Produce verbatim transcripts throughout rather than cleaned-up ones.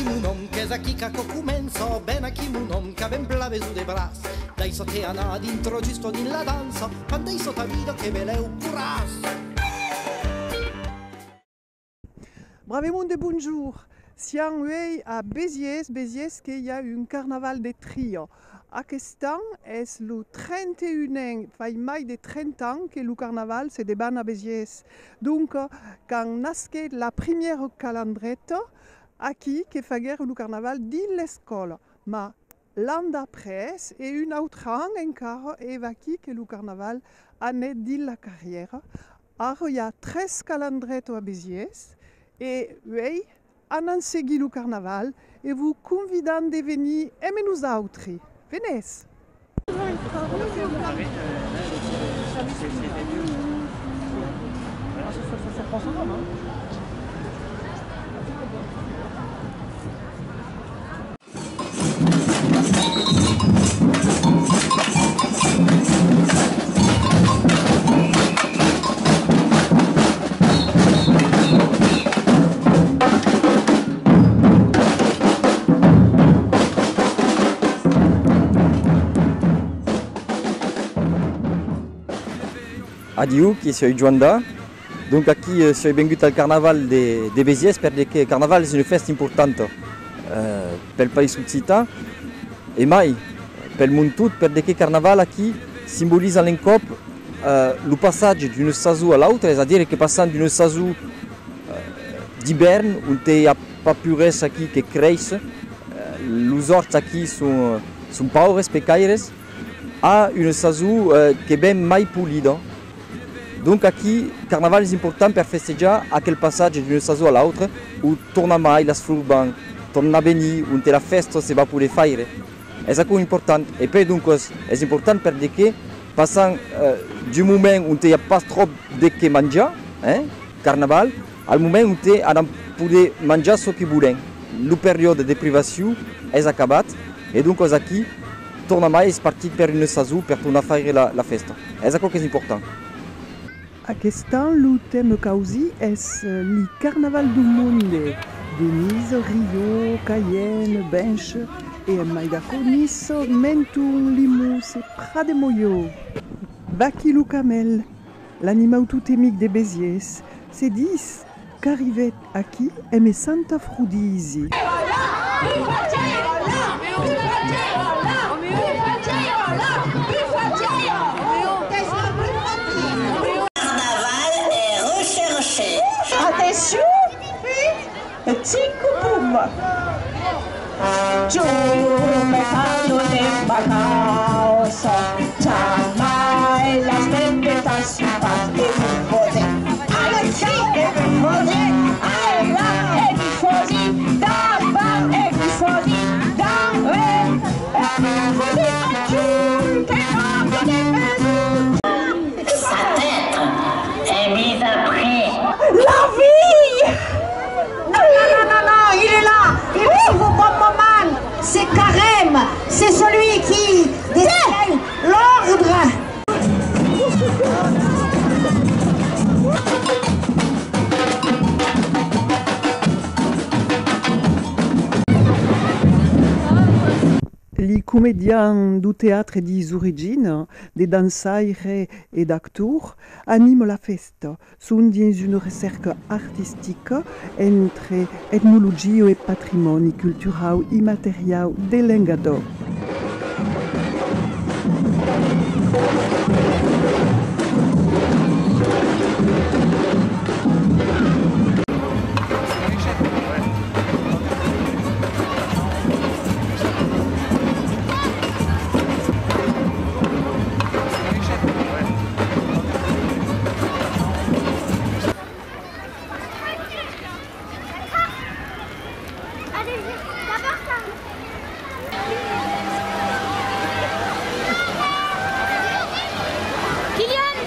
Mon òm qu'es aquí qu'aquò comença, ven aquí mon òm qu'a ben plan besonh de braç. Daissa-te anar, dintra justa dins la dança, pendèissa ta vida que belèu corràs. Brave monde, bonjorn! Siam uèi a Besièrs, Besièrs que i a un carnaval de tria. Aquest an es lo trenta e un an, fai mai de trenta ans que lo carnaval se debana a Besièrs. Donc, quand nasquèt la primièra calandreta, aquí que faguèron lo carnaval dins l'escòla. Mas l'an d'après e un autre an encara, e vaquí que lo carnaval anèt dins la carrièra. Ara i a tres calandretas a Besièrs e uèi anam seguir lo carnaval e vos convidam de venir emé nosautres. Venètz! Adiu, que siáu Joan Da. Donc aquí, eh, siáu vengut al carnaval de, de Besièrs, per de que carnaval es una fèsta importanta, eh, pel país occitan, e mai pel mond tot, per de que carnaval aquí simboliza a l'encòp, eh, lo passatge d'una sason a l'autra, es a dire que passam d'una sason, eh, d'ivèrn, onte i a pas pus res aquí que creis, eh, los òrts aquí son, son paures, pecaires, a una sason, eh, que ven mai polida. Donc aquí, carnaval es important per festejar aquel passatge d'una sason a l'autra, ont tornamai las flors van tornar venir, onte la fèsta se va poder faire. Es aquò important. E puèi, doncas, es important per de que passam, eh, d'un moment onte i a pas tròp de que manjar, eh, carnaval, al moment onte anam poder manjar çò que volèm. Lo periòde de privacion es acabat, e doncas aquí, tornamai es partit per una sason per tornar faire la, la fèsta. Es aquò qu'es important. Aquest an, lo tèma causit es, eh, li carnaval dau monde. Venise, Rio, Cayenne, Binche, e en mai d'aquò, Niça, Menton, Limós e Prat de Molhò. Vaquí lo camèl. L'animau totemic de Besièrs, se ditz qu'arribèt aquí emé Sant Afrodisi. Carnaval est recherché. Atencion! Tchic pum! Jo me parlo de vacança, jamai las vendetas su pas de poder. Ai, sí, e poder, ai, là, e tifosi, davant, e tifosi, darrèr, e tifosi, que parlo de besonh. Sa tête est mise à prix. La vie! Non, non, non, non, non, il est là. Il arrive au bon moment. C'est Carême. C'est celui qui détient l'ordre. Li comedians dau teatre dis Origines, de dançaires e d'actors, animan la fèsta. Son dins una recèrca artistica entre etnologia e patrimòni culturau immateriau de Lengadòc. Allez, vite, d'abord ça. Kylian.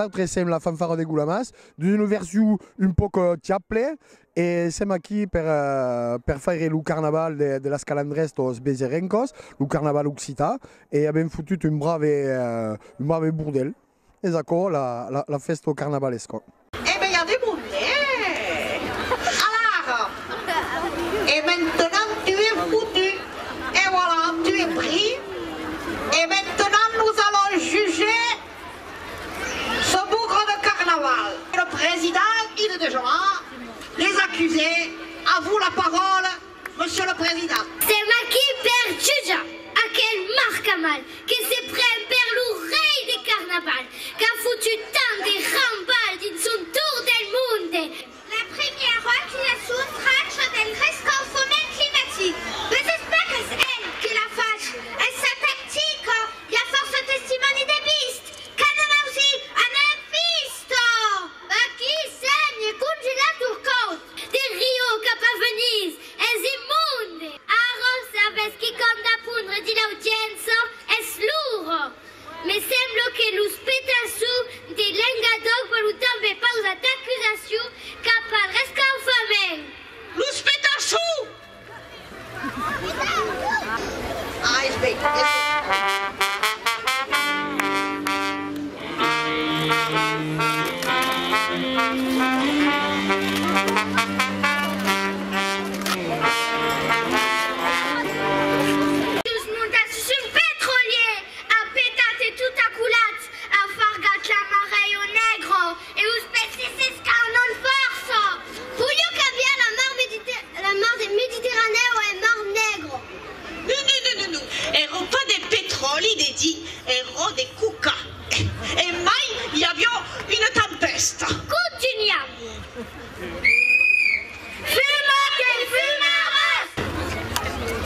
Nautres sèm la fanfara de Golamàs, dins una version un pauc, eh, chaple, e sèm aquí per, eh, per faire lo carnaval de, de las Calandretas besièrencas, lo carnaval occitan, e avèm fotut un brave, eh, un brave bordèl. Es aquò la, la, la fèsta carnavalesca. E ben, i a de monde, eh! Alara! Et maintenant, tu es foutu. Et voilà, tu es pris. Et maintenant, nous allons juger ce bougre de carnaval. Le président, il est déjà là. Les accusés, à vous la parole, monsieur le président. Sèm aquí per jutjar aquel marcamal que se pren per lo rei de carnaval, qu'a fotut tant de rambalh dins son tour del monde. La premiera acusacion tracha del rescaufament climatic. Vesètz pas qu'es el que l'a fach, es sa tactica, i a fòrça testimòni de vist. Qu'anam ausir, anem pista! Aquí sèm, i a congelat lo còup de Rio cap a Venise, es immonde! Ara sabètz quicòm d'apondre dins l'audiéncia, es l'ora! Me sembla que los petaçons de Lengadòc vòlon tanben pausar d'acusacion cap al rescaufament. Los petaçons! Ah, es ben, es ben. Los montats sus un petrolièr! A petat e tot a colat, a fargat la marèia negra e los pèisses s'escaldan fòrça. Voliá cambiar la mar Mediter-, la mar de Mediterranèa en mar negra. Non, non, non, non, non. Èra pas de petròli, de dir, èra de coca. E mai i aviá una tempèsta. Contunham. Fuma que fumaràs!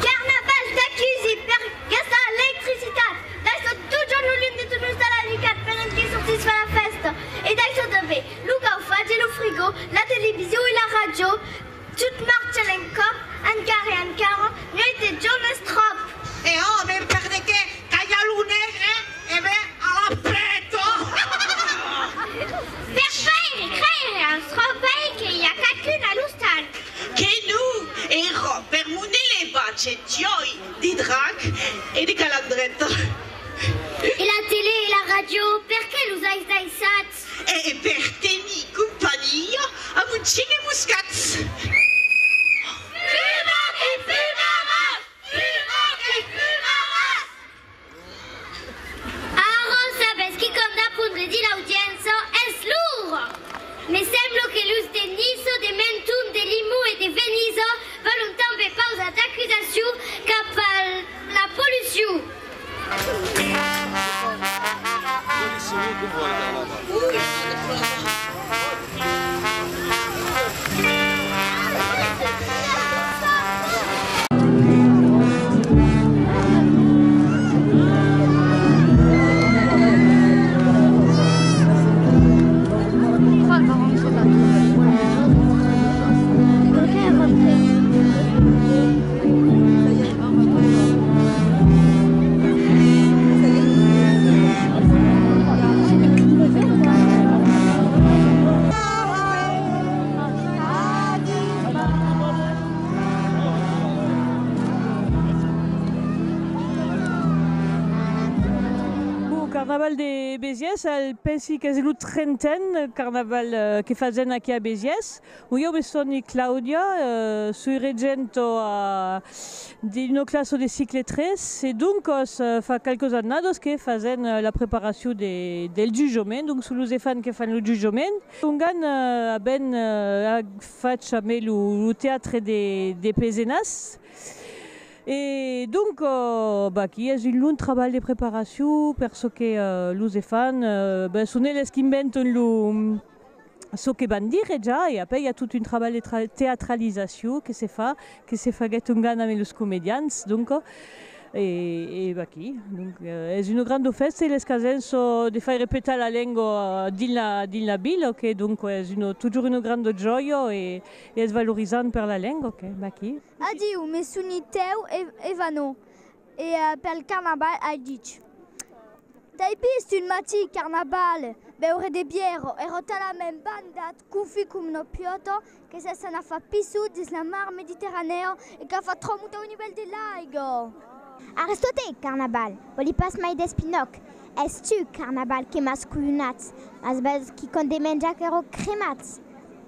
Carnaval t'acusi per gastar l'electricitat! Daissa totjorn lo lum de ton ostal alucat pendent que sortis far la fèsta! E daissa tanben lo caufatge, lo frigo, la television e la ràdio, tot marcha l'encòp, encara e encara, nuèit e jorn es tròp! E òme, per de qué? Talha lo negre, e ben, a la peta! Per faire creire als tròpei que i a qualqu'un a l'ostal. Que non, èra per mon elevatge d'uòlh de drac e de calandreta. E la tele e la ràdio, perqué los ai daissats? E, e per tenir companhia a mon chien e mos cats. Fuma que fumaràs! Fuma que fumaràs! Ara sabètz quicòm d'apondre dins l'audiéncia, es l'ora! Me sembla que los de Niça, de Menton, de Limós e de Venisa vòlon tanben pausar d'acusacion cap a la pollucion. Lo carnaval de Besièrs, al pensi qu'es lo trenten carnaval, eh, que fasèm aquí a Besièrs. Bon, ieu me soni Claudia, eh, soi regenta a, d'una classa de cicle tres, e doncas, eh, fa qualques annadas que fasèm, eh, la preparacion de, del jutjament, donc son los enfants que fan lo jutjament. Ongan, eh, avèm, eh, fach amé lo, lo teatre de, de Pesenàs. E donc, eh, vaquí, es un long trabalh de preparacion, per çò que, eh, los enfants, eh, ben, son eles qu'inventan lo, çò que van dire ja, e apèi i a tot un trabalh de tra-, teatralizacion que se fa, que se faguèt ongan amé los comedians, donc, e, e vaquí. Donc, eh, es una granda fèsta e l'escasença de faire petar la lenga, eh, dins la, dins la vila, que, donc, es una, totjorn una granda jòia e, e es valorizant per la lenga, que, vaquí. Adiu, me soni Tèo e, Evano, e, eh, pel carnaval ai dich. T'ai vist un matin, Carnaval, beure de bièra, èra talament bandat, confit coma una piòta, que s'es anat far pissur dins la mar Mediterranèa e qu'a fach tròp montar lo nivèl de l'aiga. Arrèsta-te, Carnaval, vòli pas mai d'espinòc. Es tu, Carnaval, que m'as colhonat, m'as vist quicòm de menjar qu'èra cremat.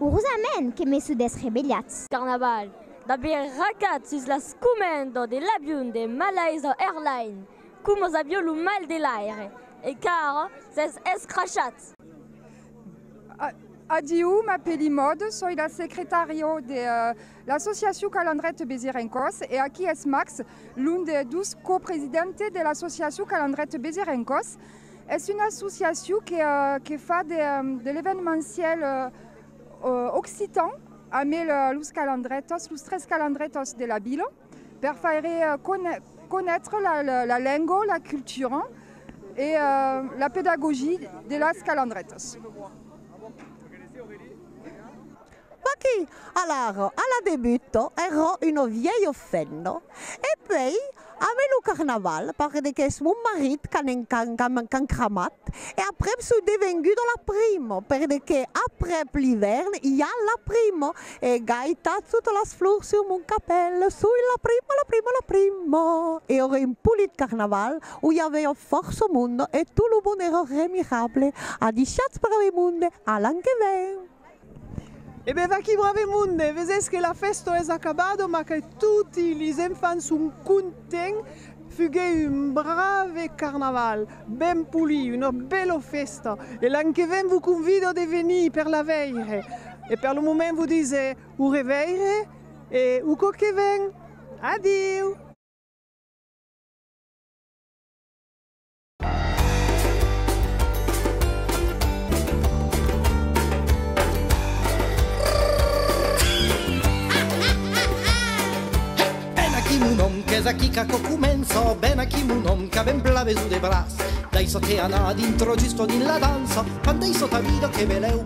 Urosament que me soi desrevelhat. Carnaval, d'aver racat sus las comendas de l'avion de Malaysia Airlines, coma s'aviá lo mal de l'aire, e qu'ara s'es escrachat. A-, adiu, m'apèli Maude, soi la secretària de, eh, l'associacion Calandreta Besirencòs, e aquí es Max, l'un de dos copresidents de l'associacion Calandreta Besirencòs. Es una associacion que, eh, que fa de, eh, de l'evenemencial, eh, eh, occitan, amb el, los calandretas, los tres calandretas de la vila, per faire, eh, cone-, conéisser la, la, la lenga, la cultura e, eh, la pedagogia de las calandretas. Vaquí, alara, a la debuta, èra una vièlha femna, e puèi, amé lo carnaval, per de qu'es mon marit qu'an, qu'an, qu'an, qu'an cramat, e aprèp soi devenguda la prima, per de que aprèp l'ivèrn i a la prima, e gai tach totas las flors sus mon capèl, soi la prima, la prima, la prima. E èra un polit carnaval, ont i aviá fòrça monde, e tot lo monde èra remirable. Adishatz, brave monde, a l'an que ven! E ben, vaquí, brave monde, vesètz que la fèsta es acabada, mas que toti lis enfants son contents. Fuguèt un brave carnaval, ben polit, una bèla fèsta. E l'an que ven vos convido de venir per la veire. E per lo moment vos dise au reveire e au còp que ven. Adiu! Ven aquí, mon òm, qu'es aquí qu'aquò comença. Ven aquí, mon òm, qu'a ben plan besonh de braç. Daissa-te anar, dintra just dins la dança. Quand daissa ta vida, que belèu